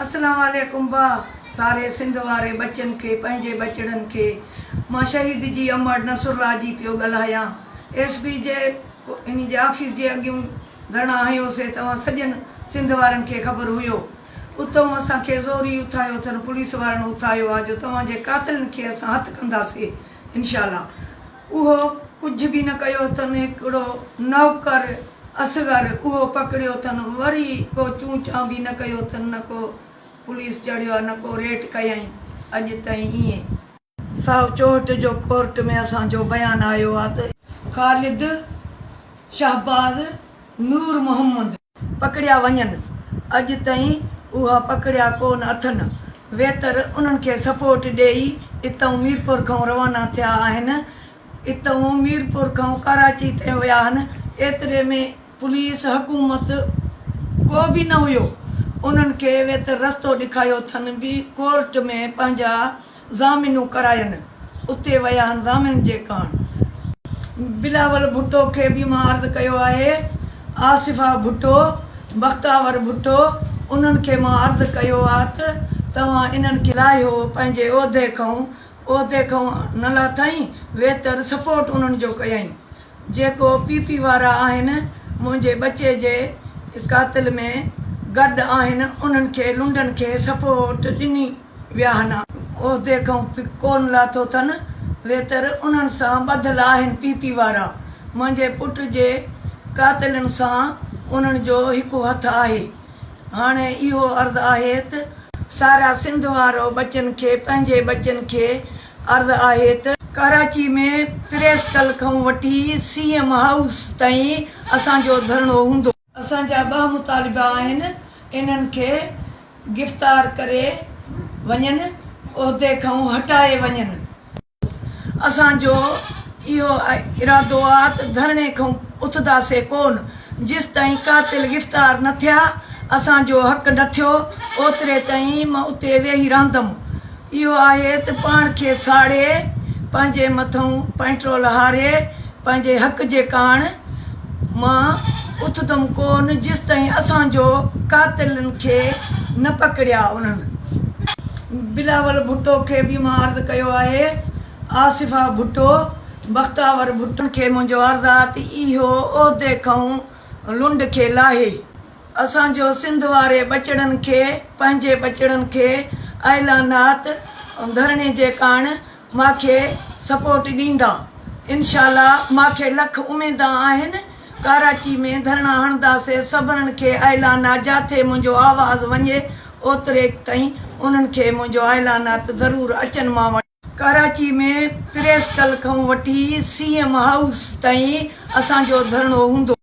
اسلام عليڪم با ساري سنڌ واري ٻچن کي پنهنجي ٻچڙن کي مان شهيد جي امڙ نصرالله جي پيو ڳالهايان ايس پي جي انهي جي آفيس جي اڳيون ڌرڻا هنيوسي توهان سڄن سنڌ وارن کي خبر هيو اتئون اسان کي زوري اٿايو اٿن پوليس وارن اٿايو آ جو توهان جي قاتلن کي اسان هٿ ڪنداسي انشاء الله اهو ڪجهه به نه ڪيو اٿن، هڪڙو نوڪر اصغر اهو پڪڙيو اٿن، وري ڪو چون چان به نه ڪيو اٿن، نه ڪو پوليس چڙهيو آ، نه ڪو ريٽ ڪيائين، اڄ تائين ائين. سائو چوهٽ جو ڪورٽ ۾ اسان جو بيان آيو آ ته. خالد، شهباز، نور محمد. پڪڙيا وڃن، اڄ تائين اها پڪڙيا ڪو نه اٿن، ويتر انهن کي سپورٽ ڏيئي اتئون ميرپور کئون روانا ٿيا آهن، اتئون ميرپور کئون ڪراچي تائين ويا آهن، ايتري ۾ پوليس حڪومت ڪو به نه هيو، انهن کي ويتر رستو ڏکايو اٿن به ڪورٽ ۾ پنهنجا ضامنون ڪراين، اتي ويا هن ضامن جي ڪاڻ. بلاول ڀٽو کي به مان عرض ڪيو آهي، آصفه ڀٽو، بختاور ڀٽو انهن کي مان عرض ڪيو آ ته توهان انهن کي لاهيو پنهنجي عهدي کئون، عهدي کئون نه لاٿائين، ويتر سپورٽ انهن جو ڪيائين. جيڪو پي پي وارا آهن منهنجي ٻچي جي قاتل ۾ گڏ آهن انهن کي لنڊن کي سپورٽ ڏني ويا هن. عهدي کان ڪون لاٿو ٿن ويتر انهن سان ٻڌل آهن پي پي وارا منهنجي پٽ جي قاتلن سان انهن جو هڪ هٿ آهي هاڻي اهو عرض آهي ته. سارا سنڌ وارو ٻچن کي پنهنجي ٻچن کي عرض آهي ته. ڪراچي ۾ پريس ڪل کان وٺي سي ايم هائوس تائين اسان جو ڌرڻو هوندو. اسان جا ٻه مطالبا آهن انهن کي گفتار ڪري وڃن عهدي کان هٽائي وڃن. اسان جو اهو ارادو آ ته ڌرڻي کان اٿنداسي ڪون جيستائين قاتل گفتار نه ٿيا اسان جو حق نه ٿيو اوتري تائين مان اتي ويهي رهندم اهو آهي ته پاڻ کي ساڙي پنهنجي مٿئون پيٽرول هاري پنهنجي حق جي ڪاڻ مان اٿندم ڪون جيستائين اسان جو قاتلن کي نه پڪڙيا انهن. بلاول ڀٽو کي به مان عرض ڪيو آهي آصفه ڀٽو بختاور ڀٽو کي منهنجو عرض آ ته اهو عهدي کئون لنڊ کي لاهي اسان جو سنڌ واري ٻچڙن کي پنهنجي ٻچڙن کي اعلانات ڌرڻي جي ڪاڻ ماکي سپورٽ ڏيندا انشاء الله ماکي لک اميدان آهن ڪاراچي ۾ ڌرڻا هڻداسي سڀنن کي اعلانا جاٿي منهنجو آواز وڃي اوتري تائين انهن کي منهنجو اعلانات ضرور اچن مان وٽ. ڪراچي ۾ پريس ڪل کان وٺي سي ايم هائوس تائين اسان جو ڌرڻو هوندو.